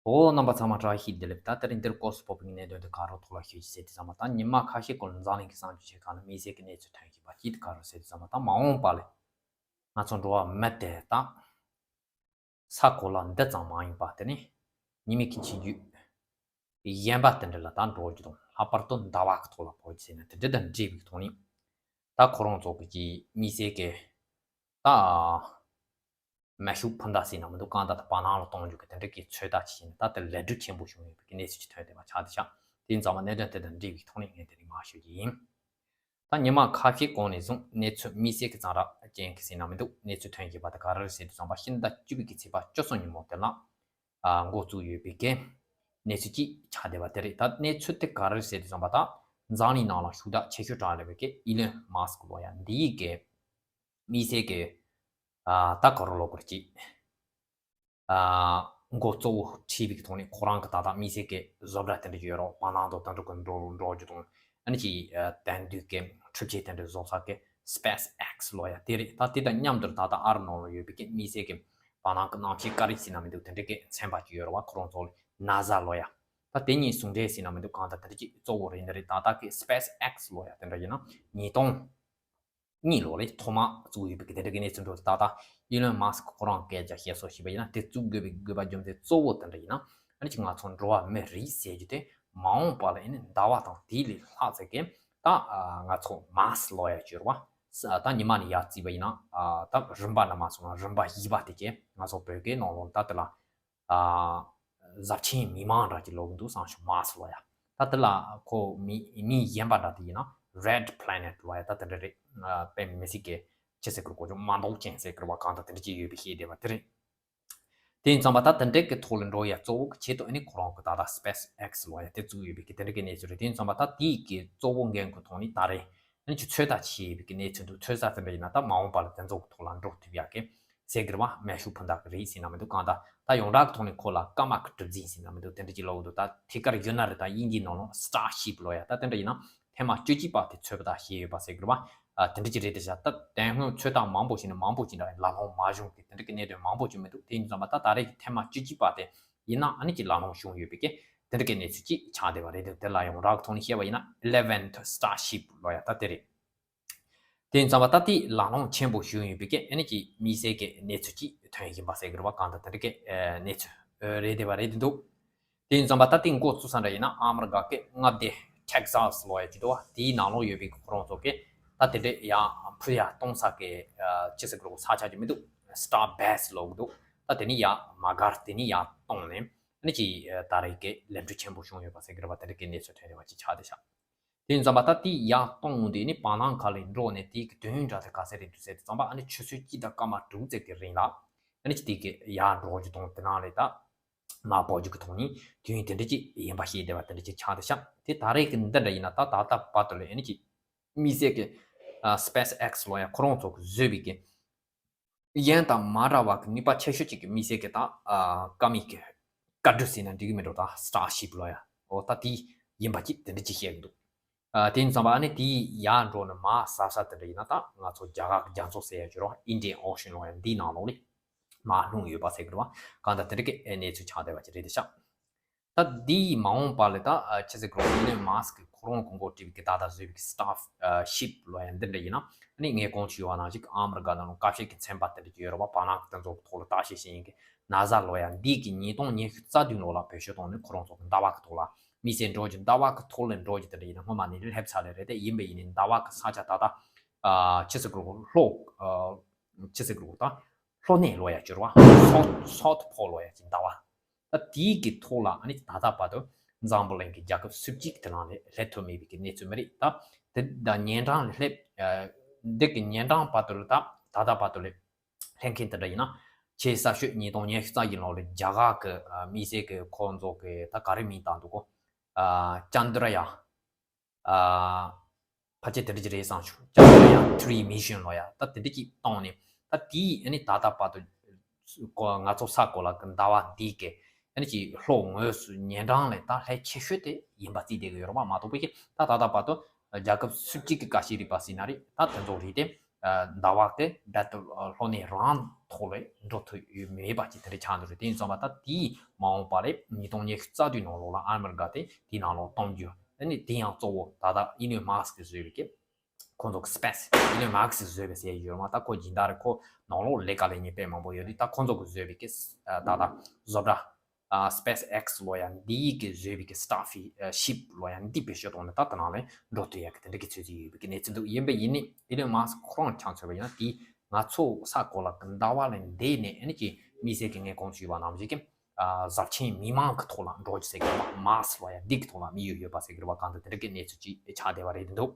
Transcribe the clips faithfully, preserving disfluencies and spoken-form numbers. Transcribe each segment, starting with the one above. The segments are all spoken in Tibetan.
འོ། རྣམ་པ་ཚང་མ་བཀྲ་ཤིས་བདེ་ལེགས། ད་དེ་རིང་འདིར་སྐོར་སུ་སྤོབས་པའི་གནད་དོན་དེ་ག་རེ་ཐོག་ལ་ཤོད་ཀྱི་ཟེར་དུས་ཙམ་པ། ད་ཉི་མ་ཁ་ཤས་སྐོར་འཛམ་གླིང་གི་གསར་འགྱུར་ཆེ་ཁག་ལ་དམིགས་བསལ་གྱི་གནས་ཚུལ་ཐོན་བཞིན་པ་གཅིག་དེ་ག་རེ་ཟེར་དུས་ཙམ་པ། ད་མ་འོངས་པ་ལ་ང་ཚོ་འགྲོ་བ་མི་དེ་ད་ས་གོ་ལ་འདི་ཙམ་མ་ཡིན་པ། དེ་ནི་ཉི་མའི་གི་ཆིངས་རྒྱུད་གཞན་པ་དེ་འདྲ་ལ་ད་འགྲོ་རྒྱུ་དང་། ལྷག་པར་དུ་ཟླ་བ་གི་ཐོག་ལ་འགྲོ་རྒྱུ་ཟེར་ན། དེ་འདྲ་དང་འབྲེལ་བའི་ཐོག་ནས་ད་ཁོ་རང་ཚོ་གི་ཅིག་དམིགས་བསལ་གྱི་ད་མེ་ཤུགས་འཕུར་མདའ་ཟེར་ན་མི་འདུག། གང་ལྟར་ད་བར་སྣང་ལ་གཏོང་རྒྱུ་གི་དེ་འདྲ་གི་ཚོད་ལྟ་བྱས་ནས། ད་དེ་ལས་འགུལ་ཆེན་པོ་བྱུང་ཡོད་པའི་གནས་ཚུལ་ཅིག་ཐོན་བསྡད་པ་ཆགས་བསྡད་ཤག། དེ་ཡིན་ཙང་མ་གནད་དོན་དེ་དང་འབྲེལ་བའི་ཐོག་ནས་ངས་དེ་རིང་མར་ཞུ་རྒྱུ་ཡིན། ད་ཉི་མ་ཁ་ཤས་གོང་ནས་བཟུང་གནས་ཚུལ་དམིགས་བསལ་གྱི་ཙམ་ར་ཅན་གྱི་ཟེར་ན་མི་འདུག། གནས་ཚུལ་ཐོན་བཞིན་པ་དེ་ག་རེ་རེད་ཟེར་དུས་ཙམ་པ། ཕྱི་ཟླ་བཅུ་པའི་གི་ཚེས་པ་བཅུ་གསུམ་ཉིན་མོ་དེ་ལ་ཨ་འགོ་བཙུགས་ཡོད་པའི་གི་གནས་ཚུལ་ཅིག་ཆགས་བསྡད་པ་དེ་རེད། ད་གནས་ཚུལ་དེ་ག་རེ་རེད་ཟེར་དུས་ཙམ་པ། ད་འཛམ་གླིང་ནང་ལ་ཤུགས་དྲག་ཆེ་ཤོས་གྲས་རེད་པའི་གི་ཨི་ལོན་མཱ་སི་ཀི་ལོ་ཡ་འདིའི་གི་དམིགས་བསལ་གྱི་ཨ་ད་ག་རེ་ལབ་དགོས་རེད། ཅིག་ཨ་འགོ་གཙོ་བོ་ཁྲིད་པའི་ཐོག་ནས་ཁོ་རང་གི་ད་ལྟ་དམིགས་བསལ་གྱི་བཟོ་གྲྭ་དེ་འདྲ་ཡོད་རེད། བར་སྣང་དང་དེ་འདྲ་གི་འགྲོ་འགྲོ་རྒྱུ་དང་། ཨ་ནི་ཅིག་ཨ་དེང་དུས་ཀྱི་འཕྲུལ་ཆས་དེ་འདྲ་བཟོ་ས་གི་སི་པེ་སི་ཨེག་སི་ལབ་ཡ་དེ་རེད། ད་དེ་དང་མཉམ་དུ་ད་ལྟ་ཨ་རི་ནང་ལ་ཡོད་པའི་གི་དམིགས་བསལ་གྱི་བར་སྣང་གི་གནམ་གཤིས་ཀ་རིག་ཟེར་ན་མི་འདུག། དེ་འདྲ་གི་ཚན་པ་ཅིག་ཡོད་རེད་པ། ཁོ་རང་ཚོ་ལ་ནཱ་ཟ་ལབ་ཡ། ད་དེ་གཉིས་ཟུང་འབྲེལ་ཟེར་ན་མི་འདུག། གང་ལྟར་དེ་འདྲ་ཅིག་གཙོ་བོ་རེད། འདི་རེད། ད་ལྟ་གི་སི་པེ་སི་ཨེག་སི་ལབ་ཡ་དེ་འདྲ་ཡིན་ན་ཉིས་སྟོང་གཉིས་ལོ་ལ་ཐོག་མ་བཙུགས་ཡོད་པའི་གི་དེ་འདྲ་གི་གནས་ཚུལ་འགྲོ། ད་ལྟ་ཨི་ལོན་མཱ་སི་ཀི་ཁོ་རང་སྐད་ཆ་བཤད་སྲོལ་ཞིག་པ་ཡིན་ན། དེ་བཙུགས་དགོས་པའི་དགོས་པ་རྒྱུ་མཚན་གཙོ་བོ་དེ་འདྲ་ཡིན་ན། ཨ་ནི་ཅིག་ང་ཚོ་འགྲོ་བ་མི་རིགས་ཟེར་རྒྱུ་དེ་མ་འོངས་པ་ལ་ཨ་ནི་ཟླ་བ་དང་དེ་ལས་ལྷག་ཙམ་གྱི་ད་ཨ་ང་ཚོ་མཱ་སི་ལབ་ཡ་ཅིག་ཡོད་རེད་པ། ད་ཉི་མ་ནས་ཡར་བརྩིས་པ་ཡིན་ན་ཨ་ད་རིམ་པ་ནས་མར་སོང་ན་རིམ་པ་བཞི་པ་དེ་གི་ང་ཚོ་བོད་སྐད་ནང་ལོགས་ད་དེ་ལ་ཨ་གཟབ་ཆེན་མི་མང་འདྲ་ཅིག་ལབ་ཀྱི་འདུག། བསམ་བྱུང་། མཱ་སི་ལབ་ཡ། ད་དེ་ལ་ཁོ་མི་མིང་གཞན་པ་འདྲ་དེ་ཡིན་ན་རེཌ་པི་ལེ་ནེཊ་ལབ་ཡ་ད་དེ་འདྲ་རེད། ཨ་དཔེ་མི་སྲིད་ཀྱི་ཅི་ཟེར་དགོས་རེད། གོ་ཆོད་མ་མདོག་ཅན་ཟེར་དགོས་རེད་པ། གང་ལྟར་དེ་འདྲ་ཅིག་ཡོད་པའི་ཤེས་བསྡད་པ་དེ་རེད། དེ་ཡིན་ཙང་མ་ད་དེ་འདྲ་གི་ཐོག་ལ་འགྲོ་ཡ་གཙོ་བོ་གི་ཆེད་དུ་ཨ་ནི་ཁོ་རང་གི་ད་ལྟ་སི་པེ་སི་ཨེག་སི་ལབ་ཡ་དེ་བཙུགས་ཡོད་པའི་གི་དེ་འདྲ་གི་གནས་ཚུལ་རེད། དེ་ཡིན་ཙང་མ་ད་དེའི་གི་གཙོ་བོ་འགན་ཁུར་ཐོག་ནས་ད་རེས་ཨ་ནི་ཅིག་ཚོད་ལྟ་བྱས་ཡོད་པའི་གི་གནས་ཚུལ་འདུག། ཚོད་ལྟ་དེ་འདྲ་ཡིན་ན་ད་མ་འོངས་པ་ལ་དེ་ཚོ་གི་ཐོག་ལ་འགྲོ་ཐུབ་ཡ་གི་ཟེར་གི་རེད་པ། མེ་ཤུགས་འཕུར་མདའ་གི་རེད་ཟེར་ན་མི་འདུག། གང་ལྟར་ད་ཡོངས་གྲགས་ཀྱི་ཐོག་ནས་ཁོ་ལ་སྐར་མ་གི་གྲུ་གཟིངས་ཟེར་ན་མི་འདུག། དེ་འདྲ་ཅིག་ལབ་ཀྱི་འདུག། ད་ཐད་ཀར་ཡོད་ན་རེད། ད་དབྱིན་ཇིའི་ནང་ལོགས་སི་ཊར་ཤིབ་ལབ་ཡ་ད་དེ་འདྲ་ཡིན་ན། ཐེངས་མ་བཅུ་གཅིག་པ་དེ་ཚོད་ལྟ་བྱས་ཡོད་པ་ཟེར་གི་རེད་པ། ཨ་དེ་འདྲ་ཅིག་རེད་དེ་བཞག། ད་དེ་སྔོན་ཚོད་ལྟ་མང་པོ་ཞིག་ནས་མང་པོ་ཅིག་འདྲ་ལ་ལོང་མ་བྱུང་གི་དེ་འདྲ་གི་གནད་དོན་མང་པོ་ཅིག་མི་འདུག། དེ་ཡིན་ཙང་མ་ད་ད་རེས་ཀྱི་ཐེངས་མ་བཅུ་གཅིག་པ་དེ་ཡིན་ན་ཨ་ནི་ཅིག་ལ་ལོང་བྱུང་ཡོད་པའི་གི་དེ་འདྲ་གི་གནས་ཚུལ་ཅིག་ཆགས་བསྡད་པ་རེད་འདུག། དེ་ལ་ཡོངས་གྲགས་ཐོག་ནས་བཤད་པ་ཡིན་ན་ཨི་ལེ་ཝེན་ཐི་སི་ཊར་ཤིབ་ལབ་ཡ་ད་དེ་རེད། དེ་ཡིན་ཙང་མ་ད་དེ་ལ་ལོང་ཆེན་པོ་བྱུང་ཡོད་པའི་གི་ཨ་ནི་ཅིག་དམིགས་བསལ་གྱི་གནས་ཚུལ་ཅིག་ཐོན་བཞིན་པ་ཟེར་གི་རེད་པ། གང་ལྟར་དེ་འདྲ་གི་ཨ་གནས་ཚུལ་ཨ་རེད་བསྡད་པ་རེད་འདུག། དེ་ཡིན་ཙང་མ་ད་དེ་འགོ་བཙུགས་ས་འདྲ་ཡིན་ན་ཨ་མི་རི་ཀ་གི་མངའ་སྡེ་ཊེག་ཟཱས་ལབ་ཡ་ཅིག་འདུག་པ། དེའི་ནང་ལོགས་ཡོད་པའི་གི་ཁོ་རང་ཚོ་གི་ད་དེ་འདྲ་ཡར་འཕུར་ཡ་གཏོང་ས་གི་ཨ་ཅི་ཟེར་གི་རེད། ས་ཆ་ཅིག་མི་འདུག། སི་ཊར་བེ་སི་ལབ་གི་འདུག། ད་དེ་ནས་ཡར་མ་སྒར་དེ་ནས་ཡར་གཏོང་ནས་ཨ་ནི་ཅིག་ཨ་ད་རེས་ཀྱི་ལས་འགུལ་ཆེན་པོ་བྱུང་ཡོད་པ་ཟེར་གི་རེད་པ། དེ་འདྲ་གི་གནས་ཚུལ་ཐོན་ཡོད་པ་ཅིག་ཆགས་བསྡད་ཤག། དེ་ཡིན་ཙང་མ་ད་དེ་ཡར་གཏོང་དེ་ནི་བར་སྣང་ཁ་ལས་འགྲོ་ནས་དེའི་གི་དོན་ཡོད་འདྲ་དེ་ག་ཟེར་རེད་འདུག་ཟེར་དུས་ཙམ་པ། ཨ་ནི་ཆུ་ཚོད་གཅིག་དང་སྐར་མ་དྲུག་ཙམ་གི་རིང་ལ་ཨ་ནི་ཅིག་དེ་གི་ཡར་འགྲོ་རྒྱུ་དང་དེ་ནང་ལས་ད་མར་བབས་རྒྱུ་གི་ཐོག་ནས་དུས་ཡུན་དེ་འདྲ་ཅིག་ཡིན་པ་ཤེས་བསྡད་པ་དེ་འདྲ་ཅིག་ཆགས་བསྡད་ཤག། དེ་ད་རེས་གི་འདི་འདྲ་ཡིན་ན་ད་ད་ལྟ་བར་དུ་ལ་ཨ་ནི་ཅིག་དམིགས་བསལ་གི་ཨ་སི་པེ་སི་ཨེག་སི་ལབ་ཡ་ཁོ་རང་ཚོ་གི་བཟོས་པའི་གི་གཞན་དང་མ་འདྲ་བ་གི་ནུས་པ་ཆེ་ཤོས་ཅིག་གི་དམིགས་བསལ་གྱི་ད་ཨ་སྐར་མའི་གི་སྐར་གྲུ་ཟེར་ན་འགྲིག་གི་མེད་འགྲོ། ད་སི་ཊར་ཤིབ་ལབ་ཡ། འོ་ད་དེ་ཡིན་པ་ཅིག་དེ་འདྲ་ཅིག་བཤད་གི་འདུག། ཨ་དེ་ཡིན་ཙང་མ་ཨ་ནི་དེ་ཡར་འགྲོ་ནས་མར་ཟག་ས་དེ་འདྲ་ཡིན་ན་ད་ང་ཚོ་རྒྱ་གར་གྱི་རྒྱ་མཚོ་ཟེར་ཡ་ཅིག་ཡོད་རེད་པ། Indian Ocean ལབ་ཡ་འདིའི་ནང་ལོགས་ལ་མར་ལྷུང་ཡོད་པ་ཟེར་གི་རེད་པ། གང་ལྟར་དེ་འདྲ་གི་གནས་ཚུལ་ཆགས་བསྡད་པ་ཅིག་རེད་དེ་ཤག། ད་འདིའི་མ་འོངས་པ་ལ་ད་ཨ་ཅི་ཟེར་དགོས་རེད། ཨི་ལོན་མཱ་སི་ཀི་ཁོ་རང་གི་འགོ་ཁྲིད་པའི་གི་ད་ལྟ་བཟོས་པའི་གི་སི་ཊར་ཤིབ་ལབ་ཡ་འདི་འདྲ་ཡིན་ན། ཨ་ནི་ངས་གོང་དུ་ཞུས་པ་ནང་བཞིན་ཨ་མི་རི་ཀ་ནང་ལ་ཀ་ཤད་ཀྱི་ཚན་པ་དེ་འདྲ་ཅིག་ཡོད་རེད་པ། བར་སྣང་གི་དེ་ཚོ་གི་ཐོག་ལ་བརྟག་དཔྱད་བྱེད་མཁན་གྱི་ནཱ་ཟ་ལབ་ཡ་འདི་གི་ཉིས་སྟོང་ཉི་ཤུ་རྩ་བདུན་ལོ་ལ་བེད་སྤྱོད་བཏང་ནས་ཁོ་རང་ཚོ་གི་ཟླ་བ་གི་ཐོག་ལ་དམིགས་བསལ་འགྲོ་རྒྱུ། ཟླ་བ་གི་ཐོག་ལ་འགྲོ་རྒྱུ་དེ་འདྲ་ཡིན་ན་སྔོན་མ་ནས་སླེབས་ཚར་ལེ་རེད། དེ་ཡིན་པ་ཡིན་ནའི་ཟླ་བ་གི་ས་ཆ་ད་ལྟ་ཨ་ཅི་ཟེར་དགོས་རེད། ལྷོ་ཨ་ཅི་ཟེར་དགོས་རེད། ད་ལྷོ་སྣེ་ལབ་ཡ་ཅིག་ཡོད་རེད་པ། South South Pole ལབ་ཡ་ཅིག་ཟླ་བ། ད་དེའི་གི་ཐོག་ལ་ཨ་ནི་ད་ལྟ་བར་དུ་འཛམ་བུ་གླིང་གི་རྒྱལ་ཁབ་སུམ་ཅུ་གི་དེ་ནང་ལ་སླེབས་ཐུབ་མེད་པའི་གི་གནས་ཚུལ་མ་རེད། ད་དེ་ད་ཉིན་གྲངས་ལ་སླེབས་ཨ་འདི་གི་ཉིན་གྲངས་བར་དུ་ལ་ད་ད་ལྟ་བར་དུ་ལ་སླེབས་མཁན་དེ་འདྲ་ཡིན་ན་ཆེས་གསར་ཤོས་ཉིས་སྟོང་ཉི་ཤུ་རྩ་བཞི་ལོ་ལ་རྒྱ་གར་གི་ཨ་དམིགས་བསལ་གི་ཁོང་ཚོ་གི་ད་ག་རེ་མིང་བཏགས་འདུག་གོ། ཨ་ཅན་དྲ་ཡ། ཨ་ཕལ་ཆེར་དེ་འདྲ་ཅིག་རེད་བསམ་བྱུང་། ཅན་དྲ་ཡ་ཐི་རི་མི་ཤན་ལབ་ཡ་ད་དེ་འདྲ་ཅིག་བཏང་ནས། ད་དེའི་ཨ་ནི་ད་ལྟ་བར་དུ་གོ་ང་ཚོ་ས་གོ་ལ་གི་ཟླ་བ་འདིའི་གི་ཨ་ནི་ཅིག་ལྷོ་ངོས་སུ་ཉིན་གྲངས་ལས་ད་ལྷད་ཆེ་ཤོས་དེ་ཡིན་པ་བརྩིས་བསྡད་གི་ཡོད་རེད་པ། མ་གཏོགས་པའི་གི་ད་ད་ལྟ་བར་དུ་རྒྱལ་ཁབ་སུམ་ཅུ་གི་ཀ་ཤད་རིག་པ་ཟེར་ན་རེད། ད་དེ་ཚོ་རིག་དེ་ ཟླ་བ་དེ་རྦད་དེ་ལྷོ་ནས་རང་ཐོག་ལ་འགྲོ་ཐུབ་ཡོད་མེད་པ་ཅིག་དེ་འདྲ་ཆགས་འདུག་རེད། དེ་ཡིན་ཙང་མ་ད་དེའི་མ་འོངས་པ་ལས་ཉིས་སྟོང་ཉི་ཤུ་རྩ་བདུན་ནང་ལོགས་ལ་ཨ་མི་རི་ཀ་དེ་དེའི་ནང་ལོགས་གཏོང་རྒྱུ། ཨ་ནི་དེ་ཡང་གཙོ་བོ་ད་ལྟ་ཨི་ལོན་མཱ་སི་ཀི་བཟོས་པའི་གི་ཁོང་ཚོ་གི་སྤེ་སི་ཨི་ལོན་མཱ་སི་ཀི་བཟོས་པའི་ཟེར་ཡོད་མ། ད་ཁོ་སྦྱིན་བདག་རེད། ཁོ་ནང་ལོགས་ལས་ཀ་ལས་ཉེས་དཔེ་མང་པོ་ཡོད་དུས་ད་ཁོང་ཚོ་གི་བཟོས་པའི་གི་ད་ལྟ་བཟོ་གྲྭ་ཨ་སྤེ་སི་ཨེག་སི་ལོ་ཡ་འདིའི་གི་བཟོས་པའི་གི་སི་ཊར་ཤིབ་ལོ་ཡ་འདི་བེད་སྤྱོད་གཏོང་ནས་ད་ལྟ་ནང་ལས་འགྲོ་ཐུབ་ཡ་གི་དེ་འདྲ་གི་ཚོད་ཚོད་ཡོད་པའི་གི་གནས་ཚུལ་འདུག་ཡིན་པ་ཡིན་ནི་ཨི་ལོན་མཱ་སི་ཀི་ཁོ་རང་ཆང་ཚོད་པ་ཡིན་ན་དེ་ང་ཚོ་ས་གོ་ལ་གི་ཟླ་བ་ལས་འདས་ནས་ཨ་ནི་ཀྱི་མི་སེར་གི་ངས་གོང་ཞུས་པ་ནང་བཞིན་གི་ཨ་གཟབ་ཆེན་མི་མང་གི་ཐོག་ལ་འགྲོ་རྒྱུ་ཟེར་གི་མ་མཱ་སི་ལོ་ཡ་འདི་གི་ཐོག་ལ་མི་ཡོད་ཡོད་པ་ཟེར་གི་རེད་བ། གང་ལྟར་དེ་འདྲ་གི་གནས་ཚུལ་ཅིག་ཆགས་བསྡད་པ་རེད་འདུག་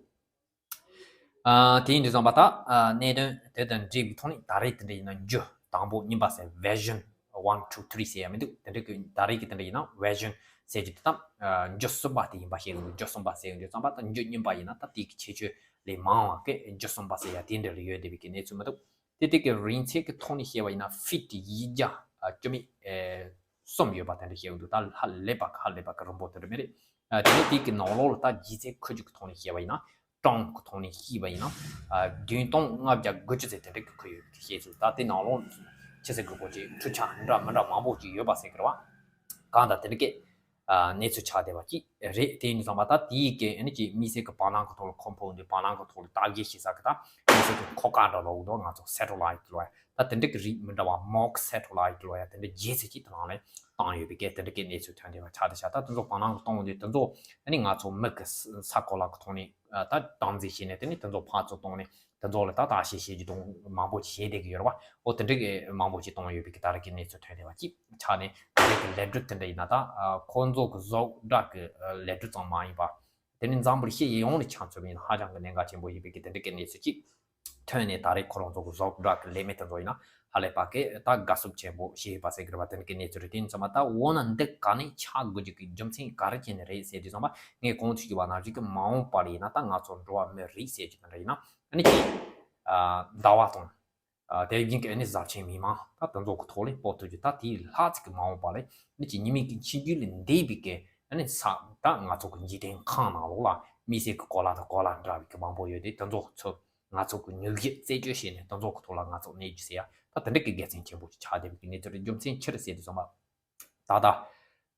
ཨ་དེ་ཡིན་དུས་ཙམ་པ་ད་ཨ་གནད་དོན་དེ་དང་འབྲེལ་བའི་ཐོག་ནས་ད་རེས་དེ་འདྲ་ཡིན་ན་རྒྱུ་དང་པོ་གཉིས་པ་ཟེར་version one two three ཟེར་ཡ་མི་འདུག་དེ་འདྲ་གི་ད་རེས་ཀྱི་དེ་འདྲ་ཡིན་ན་version ཟེར་རྒྱུ་དེ་དང་ཨ་རྒྱུ་གསུམ་པ་དེ་ཡིན་པ་ཤེས་དགོས། རྒྱུ་གསུམ་པ་ཟེར་ཡོང་དུས་ཙམ་པ་ད་རྒྱུ་གཉིས་པ་ཡིན་ན་ད་དེ་གི་ཁྱད་ཆོས་ལས་མང་བ་གི་རྒྱུ་གསུམ་པ་ཟེར་ཡ་དེ་འདྲ་ལ་ཡོད་བསྡད་པའི་གི་གནས་ཚུལ་མི་འདུག་དེ་དེ་གི་རིང་ཚད་ཀྱི་ཐོག་ནས་བཤད་པ་ཡིན་ན་ཕིཊ་ཡི་བརྒྱ་ཨ་བཅུ་མེད་ཨེ་གསུམ་ཡོད་པ་དེ་འདྲ་བཤད་ཡོང་དུས་ད་ཧ་ལས་པ་གི་ཧ་ལས་པ་གི་རིང་པོ་དེ་འདྲ་མི་རེད། ཨ་དེ་ནས་དེ་གི་ནང་ལོགས་ལ་ད་ལྗིད་ཚད་འཁོར་རྒྱུ་གི་ཐོག་ནས་བཤད་པ་ཡིན་ན་གྲངས་ཀྱི་ཐོག་ནས་བཤད་པ་ཡིན་ན་ཨ་བདུན་སྟོང་ལྔ་བརྒྱ་དགུ་བཅུ་ཙམ་དེ་འདྲ་གི་འཁོར་ཡོད་པའི་བཤད་ཚུལ། ད་དེ་ནང་ལོགས་ཆི་ཟེར་དགོས་གོ་ཅིག་འཕྲུལ་ཆས་འདྲ་མི་འདྲ་མང་པོ་ཅིག་ཡོད་པ་ཟེར་གི་རེད་བ། གང་ལྟར་དེ་འདྲ་གི་ཨ་གནས་ཚུལ་ཆགས་བསྡད་པ་ཅིག་རེད། དེ་ཡིན་དུས་ཙམ་པ་ད་དེའི་གི་ཨ་ནི་ཅིག་མི་སེར་གི་བར་སྣང་གི་ཐོག་ལ་ཁོང་ཕོག་འདུག་བར་སྣང་གི་ཐོག་ལ་བརྟག་དཔྱད་བྱེད་ས་གི་ད་མི་སེར་གི་མཐོ་ག་འདྲ་ལོག་འདུག་ང་ཚོ་སེ་ཊེ་ལའིཊ་ལོ་ཡ་ད་དེ་འདྲ་གི་རིགས་མི་འདྲ་བ་མོག་སེ་ཊེ་ལའིཊ་ལོ་ཡ་དེ་འདྲ་རྒྱས་ཚད་ཅིག་དེ་ནང་ལ་བཏང་ཡོད་པའི་གི་དེ་འདྲ་གི་གནས་ཚུལ་ཐོན་བསྡད་པ་ཆགས་བསྡད་ཤག་ད་དེ་ཚོ་བར་སྣང་གི་གཏོང་འདུག་དེ་ཚོ་ཨ་ནི་ང་ཚོ་མི་གི་ས་གོ་ལ་གི་ཐོག་ནས་ད་སྟངས་འཛིན་བྱས་ནས་དེ་ནས་དེ་ཚོ་ཕར་ཚུར་གཏོང་ནས། དེ་ཚོ་ལ་ད་ལྟ་ཞིག་བྱེད་རྒྱུ་དང་མང་པོ་ཞིག་བྱེད་བསྡད་ཀྱི་ཡོད་རེད་བ། འོ་དེ་འདྲ་གི་མང་པོ་ཞིག་གཏོང་ཡོད་པའི་གི་ད་རེས་ཀྱི་གནས་ཚུལ་ཐོན་བསྡད་པ་ཅིག་ཆགས་ནས་ད་རེས་ཀྱི་ལས་སྒྲུབ་དེ་འདྲ་ཡིན་ན་ད་ཁོང་ཚོ་གི་བཟོ་གྲྭ་གི་ལས་སྒྲུབ་ཙམ་མ་ཡིན་པ། དེ་ནི་འཛམ་བུ་གླིང་སྤྱི་ཡོངས་ལ་ཆ་མཚོན་པ་ཡིན་ན་ཧ་ཅང་གི་གནད་འགག་ཆེན་པོ་ཡིན་པའི་གི་དེ་འདྲ་གི་གནས་ཚུལ་ཅིག་ཐོན་ནས་ད་རེས་ཁོ་རང་ཚོ་གི་བཟོ་གྲྭ་གི་ལས་མི་དེ་ཚོ་ཡིན་ན་ཧ་ལས་པ་གི་ད་དགའ་བསུ་ཆེན་པོ་བྱས་ཡོད་པ་ཟེར་གི་རེད་བ། དེ་འདྲ་གི་གནས་ཚུལ་རེད། དེ་ཡིན་ཙང་མ་ད་འོ་ན་འདི་ག་ནས་ཆགས་དགོས་རྒྱུ་གི་རྒྱུ་མཚན་ག་རེ་བྱས་ནས་རེད་ཟེར་དུས་ཙང་མ་ངས་གོང་དུ་ཞུས་པ་ནང་བཞིན་གི་མ་འོངས་པ་ལ་ཡིན་ན་ད་ང་ཚོ་འགྲོ་བ་མི་རིགས་ཟེར་རྒྱུ་དེ་འདྲ་ཡིན་ན། ཨ་ནི་ཅིག་ཨ་ཟླ་བ་དང་། ཨ་དེ་བཞིན་གྱི་ཨ་ནི་གཟབ་ཆེན་མི་མང་ད་དེ་ཚོ་གི་ཐོག་ལ་སྤོ་ཐུབ་རྒྱུ། ད་དེའི་ལྷག་ཅིག་གི་མ་འོངས་པ་ལ་ཨ་ནི་ཅིག་ཉི་མའི་གི་འཆི་རྒྱུ་ལས་འདས་པའི་གི་ཨ་ནི་ས་ད་ང་ཚོ་གི་འཇིག་རྟེན་ཁམས་ནང་ལོགས་ལ་མི་སེར་གི་གོ་ལ་དང་གོ་ལ་འདྲ་བའི་གི་མང་པོ་ཡོད་དེ། དེ་ཚོ་ཚོ་ང་ཚོ་གི་མྱུ་གུ་རྩད་གཅོད་བྱས་ནས་དེ་ཚོ་གི་ཐོག་ལ་ང་ཚོ་གནས་རྒྱུ་ཟེར་ཡ་ད་དེ་འདྲ་གི་དགེ་མཚན་ཆེན་པོ་ཅིག་ཆགས་བསྡད་པའི་གི་གནས་ཚུལ་རེད། རྒྱུ་མཚན་ཅི་རེད་ཟེར་དུས་ཙམ་པ། ད་ལྟ་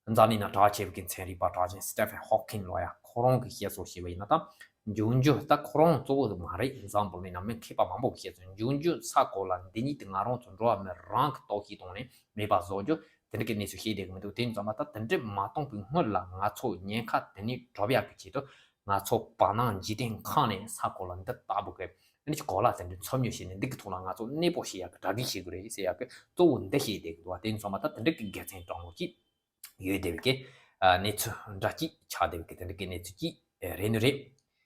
འཛམ་གླིང་ནང་གྲགས་ཆེ་བའི་མཚན་རིག་པ་གྲགས་ཅན་སི་ཊི་ཕན་ཧོ་ཀིན་ལོ་ཡ་ཁོ་རང་གིས་བཤད་སྲོལ་ཞིག་ཡིན་ན་ད་འབྱུང་འགྱུར་ད་ཁོ་རང་གཙོ་བོ་མ་རེད། འཛམ་བུ་གླིང་ནང་མི་མཁས་པ་མང་པོ་གིས་བཤད་སྲོལ་འབྱུང་འགྱུར་ས་གོ་ལ་འདི་ཉིད་དེ་ང་རང་ཚོ་འགྲོ་བ་མི་རང་གི་རྟོག་ཞིབ་བཏང་ནས་མེད་པ་བཟོ་རྒྱུ་དེ་འདྲ་གི་གནས་ཚུལ་བཤད་བསྡད་གི་མི་འདུག་དེ་ཡིན་ཙང་མ་ད་དེ་འདྲ་མ་གཏོང་པའི་སྔོན་ལ་ང་ཚོ་ཉེན་ཁ་དེ་ནས་སྒྲོལ་ཡག་གི་ཆེད་དུ་ང་ཚོ་བར་སྣང་འཇིག་རྟེན་ཁམས་ནས་ས་གོ་ལ་འདི་ལྟ་བུ་གི་ཨ་ནི་ཅིག་གོ་ལ་དེ་འདྲའི་འཚོ་སྙོམས་བྱས་ནས་འདི་གི་ཐོག་ལ་ང་ཚོ་གནས་སྤོ་བྱེད་ཡག་གི་གྲ་སྒྲིག་བྱེད་དགོས་རེད་ཟེར་ཡག་གི་གཙོ་བོ་འདི་བཤད་བསྡད་གི་འདུག་བ། དེ་ཡིན་ཙང་མ་ད་དེ་འདྲ་གི་དགེ་མཚན་དྲང་མོ་ཅིག་ཡོད་བསྡད་པའི་གི་ཨ་གནས་ཚུལ་འདྲ་ཅིག་ཆགས་བསྡད་པའི་གི་དེ་འདྲ་གི་གནས་ཚུལ་ཅིག་རེད་ནི་རེད།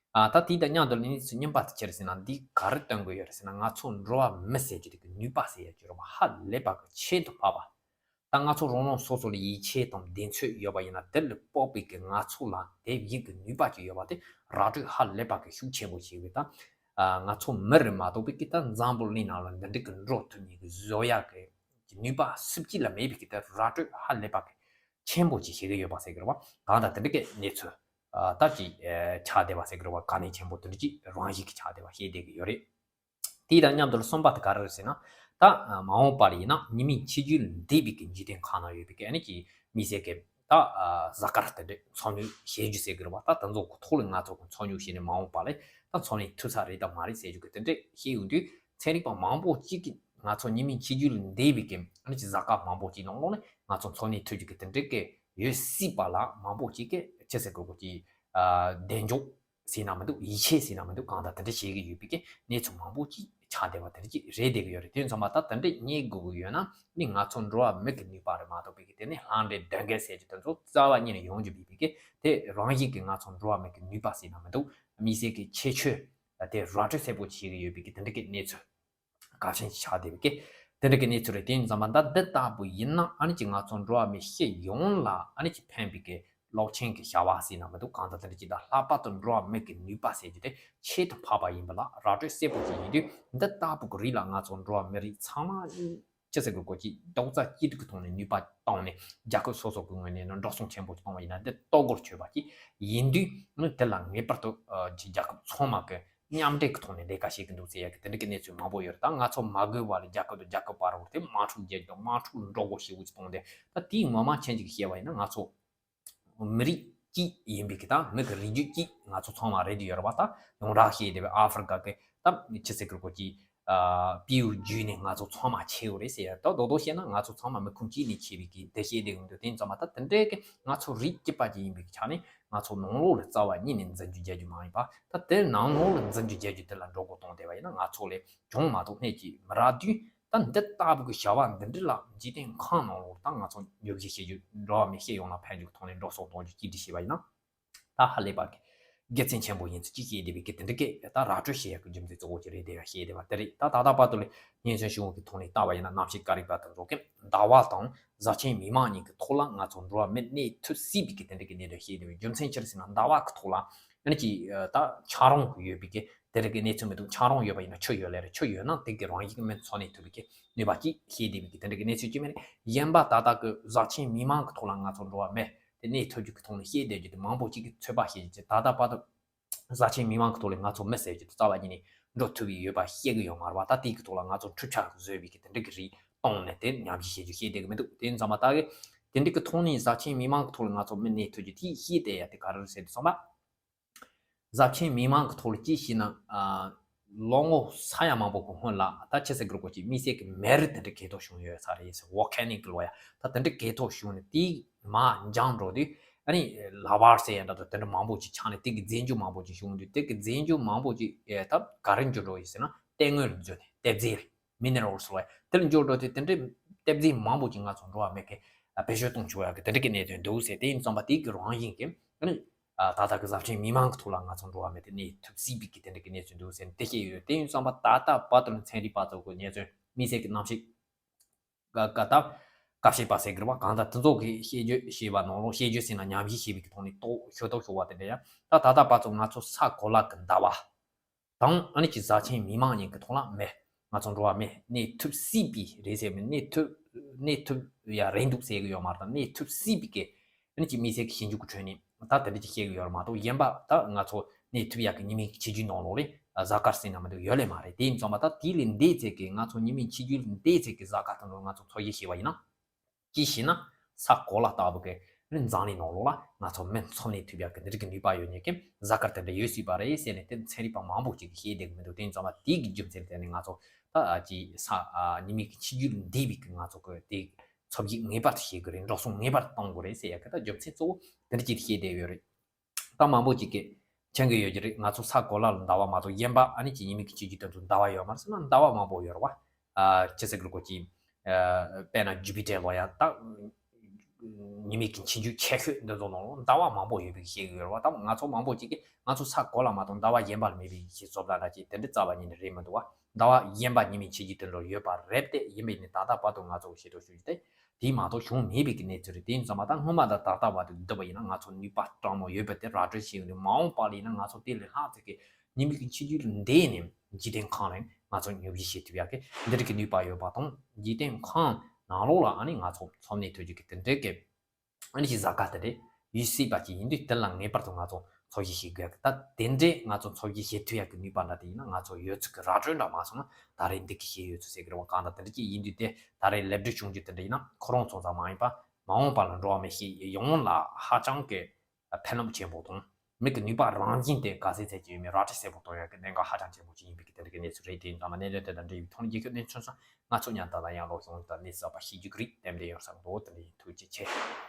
ཨ་ད་དེ་དང་མཉམ་དུ་གནས་ཚུལ་རྙིང་པ་དེ་ཅི་རེད་ཟེར་ན་འདི་ག་རེ་སྟོན་དགོས་ཡོད་རེད་ཟེར་ན་ང་ཚོ་འགྲོ་བ་མི་ཟེར་རྒྱུ་དེ་གི་ནུས་པ་ཟེར་ཡག་ཅིག་ཡོད་རེད་བ། ཧ་ལས་པ་གི་ཁྱད་དུ་འཕགས་པ། ད་ང་ཚོ་རང་རང་སོ་སོ་ལ་ཡིད་ཆེས་དང་གདེང་ཚོད་ཡོད་པ་ཡིན་ན་དེ་ལ་དཔག་པའི་གི་ང་ཚོ་ལ་དེ་བཞིན་གི་ནུས་པ་ཅིག་ཡོད་པ་དེ་ར་སྤྲོད་ཧ་ལས་པ་གི་ཤུགས་ཆེན་པོ་ཞིག་རེད། ད་ང་ཚོ་མི་རེད་མ་གཏོགས་པའི་གི་ད་འཛམ་བུ་གླིང་ནང་ལ་འདི་འདྲ་གི་འགྲོ་ཐུབ་མཁན་གི་བཟོ་ཡག་གི་ནུས་པ་སུ་གཅིག་ལ་མེད་པའི་གི་ད་ར་སྤྲོད་ཧ་ལས་པ་གི་ཆེན་པོ་ཅིག་བྱེད་གི་ཡོད་པ་ཟེར་གི་རེད་བ། གང་ལྟར་དེ་འདྲ་གི་གནས་ཚུལ་ད་ཅིག་ཆགས་བསྡད་པ་ཟེར་གི་རེད་བ། དཀའ་གནད་ཆེན་པོ་དེ་འདྲ་ཅིག་རང་བཞིན་གི་ཆགས་བསྡད་པ་ཤེས་བསྡད་གི་ཡོད་རེད། དེ་དང་མཉམ་དུ་གསུམ་པ་དེ་ག་རེ་རེད་ཟེར་ན། ད་མ་འོངས་པར་ཡིན་ན་ཉི་མའི་འཆི་རྒྱུ་ལས་འདས་པའི་གི་འཇིག་རྟེན་ཁམས་ན་ཡོད་པའི་གི་ཨ་ནི་ཀྱི་མི་སེར་གི་ད་གཟའ་སྐར་དེ་འདྲས་འཚོ་སྣོན་བྱེད་རྒྱུ་ཟེར་གི་རེད་བ། ད་དེ་ཚོ་གི་ཐོག་ལ་ང་ཚོ་གི་འཚོ་སྣོན་བྱས་ནས་མ་འོངས་པ་ལ་ད་འཚོ་སྣོན་ཐུབ་ས་རེད་དམ་མ་རེད་ཟེར་རྒྱུ་གི་དེ་འདྲས་ཤེས་ཡོང་དུས་ཚན་རིག་པ་མང་པོ་གཅིག་གིས་ང་ཚོ་ཉི་མའི་འཆི་རྒྱུ་ལས་འདས་པའི་གི་ཨ་ནི་ཀྱི་གཟའ་སྐར་མང་པོ་གཅིག་ནང་ལོགས་ནས་ང་ཚོ་འཚོ་སྣོན་ཐུབ་རྒྱུ་གི་དེ་འདྲས་གི་ཡོད་སྲིད་པ་ལ་མང་པོ་གཅིག་གིས་ཅི་ཟེར་དགོས་གོ་གི་གདེང་འཇོག་ཟེར་ན་མི་འདུག་ཡིད་ཆེས་ཟེར་ན་མི་འདུག་གང་ལྟར་དེ་འདྲ་བྱེད་ཀྱི་ཡོད་པའི་གི་གནས་ཚུལ་མང་པོ་ཅིག་ཆགས་བསྡད་པ་དེ་འདྲ་ཅིག་རེད་བསྡད་ཀྱི་ཡོད་རེད། དེ་ཡིན་ཙང་མ་ད་དེ་འདྲ་རྙེད་དགོས་ཀྱི་ཡོད་ན་ནི་ང་ཚོ་འགྲོ་བ་མི་གི་ནུས་པ་རེད་མ་གཏོགས་པའི་གི་དེ་ནི་ལྷ་འདྲེ་གདོན་བགེགས་ཟེར་གྱི་དེ་ཚོ་རྩ་བ་ཉིད་ནས་ཡོང་རྒྱུ་མེད་པའི་གི་དེ་རང་བཞིན་གྱི་ང་ཚོ་འགྲོ་བ་མི་གི་ནུས་པ་ཟེར་ན་མི་འདུག་མི་སེར་གི་ཁྱད་ཆོས་དེ་ར་སྤྲོད་གསལ་པོ་བྱེད་ཀྱི་ཡོད་པའི་གི་དེ་འདྲ་གི་གནས་ཚུལ། གལ་ཆེན་ཞིག་ཆགས་བསྡད་པའི་གི་དེ་འདྲ་གི་གནས་ཚུལ་རེད། དེ་ཡིན་ཙང་མ་ད་འདི་ལྟ་བུ་ཡིན་ན་ཨ་ནི་ཅིག་ང་ཚོ་འགྲོ་བ་མི་སྤྱི་ཡོངས་ལ་ཨ་ནི་ཅིག་ཕན་པའི་གི་གློག་ཆེན་གི་བྱ་བ་ཟེར་ན་མི་འདུག་གང་ལྟར་དེ་འདྲ་ཅིག་ད་ལྷག་པར་དུ་འགྲོ་བ་མི་གི་ནུས་པ་ཟེར་རྒྱུ་དེ་ཁྱད་དུ་འཕགས་པ་ཡིན་པ་ལ་ར་སྤྲོད་གསལ་པོ་ཅིག་ཡིན་དུས་འདི་ལྟ་བུ་གི་རིགས་ལ་ང་ཚོ་འགྲོ་བ་མི་རིགས་ཚང་མ་ཅི་ཟེར་དགོས་གོ་ཅིག་རྡོག་རྩ་གཅིག་སྒྲིལ་གི་ཐོག་ནས་ནུས་པ་བཏང་ནས་རྒྱལ་ཁབ་སོ་སོ་གི་ངོས་ནས་ནི་འགྲོ་སོང་ཆེན་པོ་ཅིག་གཏོང་བ་ཡིན་ན་འདི་ལྟོ་གོར་ཆོད་པ་ཅིག་ཡིན་དུས་ནི་དེ་ལ་ངེས་པར་དུ་ཅིག་རྒྱལ་ཁབ་ཚང་མ་གི་མཉམ་འབྲེལ་གྱི་ཐོག་ནས་ལས་ཀ་བྱེད་ཀྱི་འདུག་ཟེར་ཡ་གི་དེ་འདྲ་གི་གནས་ཚུལ་མང་པོ་ཡོད་རེད། ད་ང་ཚོ་མ་དགོས་པ་ལ་རྒྱ་གར་དང་རྒྱ་གར་བར་བར་དེ་དམག་འཁྲུག་རྒྱག་རྒྱུ་དང་དམག་འཁྲུག་འགྲོ་སྒོ་ཞེ་པོ་ཅིག་བཏང་སྟེ། ད་དེའི་ངོ་མ་མཁྱེན་ཅིག་བཤད་པ་ཡིན་ན། ང་ཚོ་མི་རིགས་གཅིག་ཡིན་པའི་གི་ད་མི་གི་རིགས་རྒྱུད་གཅིག་ང་ཚོ་ཚང་མ་རེད་དུ་ཡོད་རེད་བ། ད་ཡོངས་གྲགས་བཤད་བསྡད་པའི་ཨ་ཧྥེ་རི་ཀ་གི་ད་ཆི་ཟེར་དགོས་ཀྱི་པིའུ་བརྒྱུད་ནས་ང་ཚོ་ཚང་མ་ཆགས་ཡོད་རེད་ཟེར་ཡ། ད་རྡོག་རྡོག་བཤད་ན་ང་ཚོ་ཚང་མ་མི་ཁུངས་གཅིག་ནས་ཆགས་པའི་གི་དེ་བཤད་བསྡད་ཡོད་འདུག་དེ་ཡིན་ཙང་མ་ད་དེ་འདྲའི་གི་ང་ཚོ་རིགས་གཅིག་པ་ཅིག་ཡིན་པའི་གི་ཆ་ནས་ང་ཚོ་ནང་ལོགས་ལ་རྩ་བ་ཉིད་ནས་འཛིན་སྐྱོང་རྒྱག་རྒྱུ་མ་ཡིན་པ། ད་དེ་ནང་ལོགས་ལ་འཛིན་སྐྱོང་རྒྱག་རྒྱུ་དེ་ལ་འགྲོ་སྒོ་བཏང་བསྡད་པ་ཡིན་ན། ང་ཚོ་ལས་གྱོང་མ་གཏོགས་སྣེ་གཅིག་མི་རག་དུས། ད་འདི་ལྟ་བུ་གི་བྱ་བ་འདི་འདྲ་ལ་འཇིག་རྟེན་ཁམས་ནང་ལོགས་ད་ང་ཚོ་ཉོབ་བཞིན་བྱེད་རྒྱུ། འགྲོ་བ་མི་ཤེས་ཡོང་ལ་ཕན་རྒྱུ་གི་ཐོག་ནས་འགྲོ་སོང་གཏོང་རྒྱུ་གཅིག་སྒྲིལ་བྱས་པ་ཡིན་ན། ད་ཧ་ལས་པ་གི་དགེ་མཚན་ཆེན་པོ་ཡིན་ཚུལ་གཅིག་བཤད་བསྡད་པའི་གི་དེ་འདྲ་གི་ད་ར་སྤྲོད་བྱེད་ཡག་གི་རྒྱུ་མཚན་གཙོ་བོ་གཅིག་རེད་དེ་བཤད་བསྡད་པ་དེ་རེད། ད་ད་ལྟ་བར་དུ་ལས་སྙན་གསན་ཞུ་བ་གི་ཐོག་ནས་ལྟ་བ་ཡིན་ན། གནམ་གཤིས་ཀ་རིག་པ་དེ་ཚོ་གི་ཟླ་བ་དང་གཟའ་ཆེན་མིག་དམར་གཉིས་ཀྱི་ཐོག་ལ་ང་ཚོ་འགྲོ་བ་མི་གནས་ཐུབ་སྲིད་པའི་གི་དེ་འདྲ་གི་གནད་དོན་བཤད་བསྡད་པའི་རྒྱུ་མཚན་ཅི་རེད་ཟེར་ན། ཟླ་བ་གི་ཐོག་ལ་ཨ་ནི་ཅིག་ད་ཆ་རོང་གི་ཡོད་པའི་གི་དེ་རིགས་ཀྱི་གནས་ཚུལ་མི་འདུག་ཆ་རོང་ཡོད་པ་ཡིན་ན་ཆུ་ཡོད་ལེ་རེད། ཆུ་ཡོད་ན་དེ་གི་རང་བཞིན་གྱི་མི་འཚོ་གནས་ཐུབ་པའི་གི་ནུས་པ་ཅིག་ཤེས་བསྡད་པའི་གི་དེ་འདྲ་གི་གནས་ཚུལ་ཅིག་མེད་ནས། གཞན་པ་ད་ལྟ་གི་གཟའ་ཆེན་མིག་དམར་གི་ཐོག་ལ་ང་ཚོ་འགྲོ་བ་མི་དེ་གནས་ཐུབ་རྒྱུ་གི་ཐོག་ནས་ཤེས་བསྡད་རྒྱུ་དེ་མང་པོ་ཅིག་གི་ཚོད་དཔག་བྱེད་རྒྱུ་ཅིག་ད་ལྟ་བར་དུ་གཟའ་ཆེན་མིག་དམར་གི་ཐོག་ལ་ང་ཚོ་མི་ཟེར་རྒྱུ་དེ་རྩ་བ་ཉིད་ནས་འགྲོ་ཐུབ་པའི་ཡོད་པ་ཤེས་གི་ཡོད་མ་རེད་བ། ད་དེ་གི་ཐོག་ལ་ང་ཚོ་འཕྲུལ་ཆས་བཟོས་པའི་གི་དེ་འདྲ་གི་རིགས་བཏང་ནས་དེ་ཉམས་ཞིབ་བྱེད་རྒྱུ་ཤེས་བསྡད་གི་མི་འདུག་དེ་ཡིན་ཙང་མ་ད་གི་དེ་འདྲ་གི་ཐོག་ནས་གཟའ་ཆེན་མིག་དམར་གི་ཐོག་ལ་ང་ཚོ་མི་གནས་ཐུབ་རྒྱུ་དེ་ཤེས་བསྡད་ཡ་དེ་ག་རེ་རེད་ཟེར་དུས་ཙང་མ། གཟའ་ཆེན་མིག་དམར་གི་ཐོག་ལ་ཅི་ཞིག་ན། ཨ། ལོ་ངོ་ས་ཡ་མང་པོ་གི་སྔོན་ལ་ད་ཆི་ཟེར་དགོས་རེད་གོ་ཅིག་དམིགས་བསལ་གྱི་མེ་རི་དེ་འདྲ་གས་ཐོག་བྱུང་ཡོད་ས་རེད་ཟེར། ཝོལ་ཀེ་ནིག་གི་ལོ་ཡ་ད་དེ་འདྲ་གས་ཐོག་བྱུང་ནས་དེའི་མར་འགྱངས་འགྲོ་དུས། ཨ་ནི་ལ་བ་ཟེར་ཡ་འདྲ་དང་དེ་འདྲ་མང་པོ་ཅིག་ཆགས་ནས་དེ་གི་རྫས་འགྱུར་མང་པོ་ཅིག་བྱུང་དུས། དེ་གི་རྫས་འགྱུར་མང་པོ་ཅིག་ཨེ་ད་ག་རེ་འགྱུར་འགྲོ་ཡོད་ཟེར་ན། ལྟེ་ངོས་ལ་འཛུལ་ནས་ལྟེ་རྫས་རེད། མི་ནི་རལ་སི་ལོ་ཡ་དེ་ལ་འགྱུར་འགྲོ་དུས། དེ་འདྲའི་ལྟེ་རྫས་མང་པོ་ཅིག་ང་ཚོ་འགྲོ་བ་མི་གི་བེད་སྤྱོད་གཏོང་ཆོག་ཡ་གི་དེ་འདྲ་གི་གནད་དོན་འདུག་ཟེར། དེ་ཡིན་ཙང་མ་དེ་གི་རང་བཞིན་གྱི་ཨ་ནི། ཨ། ད་ལྟ་གི་གཟའ་ཆེན་མིག་དམར་གི་ཐོག་ལ་ང་ཚོ་འགྲོ་བ་མི་དེ་གནས་ཐུབ་སྲིད་པའི་གི་དེ་འདྲ་གི་གནས་ཚུལ་འདུག་ཟེར་ནས་དེ་བཤད་ཡོད། དེ་ཡིན་ཙང་མ་ད་ལྟ་བར་དུ་ལ་ཚན་རིག་པ་ཚོ་གི་ཉེ་ཚོའི་དམིགས་བསལ་གྱི་གནམ་གཤིས་ཀ་ཀ་ད་ཀ་ཤེས་པ་ཟེར་གི་རེད་བ། གང་ལྟར་དེ་ཚོ་གི་བཤད་རྒྱུ་བཤད་པ་ནང་ལོགས། བཤད་རྒྱུ་ཟེར་ན་ཉམས་ཞིབ་བྱེད་པའི་གི་ཐོག་ནས་རྟོགས་ཤོད་རྟོགས་ཤོད་པ་དེ་འདྲ་ཡ། ད་ད་ལྟ་བར་དུ་ང་ཚོ་ས་གོ་ལ་གི་ཟླ་བ་དང་ཨ་ནི་ཅིག་གཟའ་ཆེན་མིག་དམར་གཉིས་ཀྱི་ཐོག་ལ་མི་ང་ཚོ་འགྲོ་བ་མི་གནས་ཐུབ་སྲིད་པའི་རེད་ཟེར་མི། གནས་ཐུབ་གནས་ཐུབ་ཡ་རེད་འདུག་ཟེར་གི་ཡོད་མ་རེད། ད་གནས་ཐུབ་སྲིད་པའི་གི་ཨ་ནི་ཅིག་དམིགས་བསལ་གྱི་ཞིབ་འཇུག་གི་ཁྲོད་ནས་ད་དེ་འདྲ་ཅིག་བཤད་གི་ཡོད་རེད་མ་གཏོགས། གཞན་པ་ད་ང་ཚོ་གནས་ཐུབ་ཡ་གི་ཉི་མའི་གི་ཆིག་བརྒྱའི་ནང་ལོགས་ལ་གཟའ་སྐར་ཟེར་ན་མི་འདུག་ཡོད་ལེ་མ་རེད། དེ་ཡིན་ཙང་མ་ད་དེ་ལས་འདས་ཚད་ཀྱི་ང་ཚོ་ཉི་མའི་ཆིག་བརྒྱའི་ལས་འདས་ཚད་ཀྱི་གཟའ་སྐར་དེ་ཚོ་ང་ཚོ་འཚོལ་ཞིབ་བྱས་པ་ཡིན་ན། ཅི་ཞེ་ན། ས་གོ་ལ་ལྟ་བུ་གི་འཛམ་གླིང་ནང་ལོགས་ལ་ང་ཚོ་མི་འཚོ་གནས་ཐུབ་ཡག་གི་འདི་རིགས་ཀྱི་ནུས་པ་ཡོད་མཁན་གྱི་གཟའ་སྐར་དེ་འདྲ་ཡོད་སྲིད་པ་རེད་ཟེར་ནས་དེ་ཚན་རིག་པ་མང་པོ་ཅིག་གིས་བཤད་བསྡད་ཀྱི་མི་འདུག་དེ་ཡིན་ཙང་མ་དེ་གི་རྒྱུ་མཚན་དེ་ནི་ང་ཚོ་ད་ཅི་ས་ཉི་མའི་གི་ཆིག་བརྒྱའི་ལས་འདས་པའི་གི་ང་ཚོ་གི་དེ་འཚོལ་ཞིབ་ངེས་པར་དུ་བྱེད་དགོས་རེད། འགྲོ་སོང་ངེས་པར་དུ་གཏོང་དགོས་རེད་ཟེར་ཡག་གི་ད་རྒྱུ་མཚན་གཙོ་བོ་དེ་འདྲ་ཅིག་བཤད་བསྡད་ཡོད་རེད། ད་མང་པོ་ཅིག་གིས་མཁྱེན་གྱི་ཡོད་ཀྱི་རེད། ང་ཚོ་ས་གོ་ལ་ལ་ཟླ་བ་མ་གཏོགས་གཞན་པ་ཨ་ནི་ཅིག་ཉི་མའི་གི་ཆིག་བརྒྱའི་སྟེང་དུ་ཟླ་བ་ཡོད་མ་རེད་ཟེར་ན། ཟླ་བ་མང་པོ་ཡོད་རེད་བ། ཨ། ཅི་ཟེར་དགོས་རེད་གོ་ཅིག་ཨ། དཔེར་ན་ཇུ་པི་ཊར་ལོ་ཡ་ད་ཉི་མའི་གི་ཆིག་བརྒྱའི་ཆེ་ཤོས་འདི་ཚོ་ནང་ལ་ཟླ་བ་མང་པོ་ཡོད་པའི་བཤད་ཀྱི་ཡོད་རེད་བ། ད་ང་ཚོ་མང་པོ་ཅིག་གིས་ང་ཚོ་ས་གོ་ལ་མ་གཏོགས་ཟླ་བ་གཞན་པ་ལ་མེད་པའི་བཤད་ཚོད་ལ་འདྲ་ཅིག་དེ་འདྲ་རྩ་བ་ཉིད་ནས་རེད་མི་འདུག་བ། ཟླ་བ་གཞན་པ་ཉི་མའི་ཆིག་བརྒྱའི་སྟེང་དུ་ཡོད་པ་རེད་དེ། ཡིན་པས་ནི་ད་ལྟ་བར་དུ་ང་ཚོ་ཤེས་རྟོགས་ཞུ་རྒྱུ་དེ། དེ་མ་གཏོགས་བྱུང་མེད་པའི་གི་གནས་ཚུལ་རེད། དེ་ཡིན་ཙང་མ་ད་སྔོན་མ་དང་ད་ལྟ་བར་དུ་བསྡུར་བ་ཡིན་ན་ང་ཚོ་ནུས་པ་སྤྲང་མོ་ཡོད་པ་དེ་ར་སྤྲོད་བྱས་ཡོད་རེད། མ་འོངས་པ་ལ་ཡིན་ན་ང་ཚོ་དེ་ལས་ལྷག་ཙམ་གྱི་ཉི་མའི་གི་ཆིག་བརྒྱའི་ལས་འདས་ནས་འཇིག་རྟེན་ཁམས་ལ་ང་ཚོ་ཉོབ་བཞི་བྱེད་ཐུབ་ཡག་གི་འདི་འདྲ་གི་ནུས་པ་ཡོད་པ་དང་། འཇིག་རྟེན་ཁམས་ནང་ལོགས་ལ་ཨ་ནི་ང་ཚོ་འཚོ་གནས་ཐུབ་རྒྱུ་གི་དེ་འདྲ་གི་ཨ་ནི་ཅིག་གཟའ་སྐར་དེ་འདྲ་ཡོད་སྲིད་པ་ཅིག་ཡིན་དུས། དེ་ལ་ངེས་པར་དུ་ང་ཚོ་འཚོལ་ཞིབ་བྱེད་དགོས་ཡག་གི། ད་དེ་འདྲའི་ང་ཚོ་འཚོལ་ཞིབ་བྱེད་ཐུབ་ཡག་གི་ནུས་པ་འདྲ་དེ་ཡིན་ན་ང་ཚོ་ཡོད་ཚད་ཀྱི་ར་སྤྲོད་འདྲ་མ་སོང་ན་ད་རེས་འདི་གི་ཤེས་ཡོད་ཚུལ་ཟེར་གི་རེད་བ། གང་ལྟར་དེ་འདྲ་ཅིག་ཡིན་དུས་དེ་ད་རེས་ལེགས་གྲུབ་བྱུང་རྒྱུ་དེ་འདྲ་ཡིན་ན་ཁོ་རང་ཚོ་ཙམ་མ་ཡིན་པ་མ་འོངས་པ་ལ་འགྲོ་བ་མི་ཞིག་ཡོངས་ལ་ཧ་ཅང་གི་ཕན་རླབས་ཆེན་པོ་དང་། མི་གི་ནུས་པ་རང་བཞིན་དེ་ག་ཚད་ཚད་ཅིག་ཡོད་མེད་ར་སྤྲོད་གསལ་པོ་གཏོང་ཡག་གི་གནད་འགག་ཧ་ཅང་ཆེན་པོ་ཅིག་ཡིན་པའི་གི་དེ་འདྲ་གི་གནས་ཚུལ་རེད། དེ་ཡིན་ཙང་མ་གནད་དོན་དེ་དང་འབྲེལ་བའི་ཐོག་ནས་རྒྱལ་ཁབ་གནས་ཚུལ་སོགས་ང་ཚོ་ཉན་ད་ལ་ཡང་ལོག་ཡོང་དང་གནས་ཚུལ་པ་ཤེས་རྒྱུ་གི་རིགས་གཏན་འབྲས་ཡོང་ས་འདུག་དེ་འདྲ་ཡིན། ཐུགས་རྗེ་ཆེ།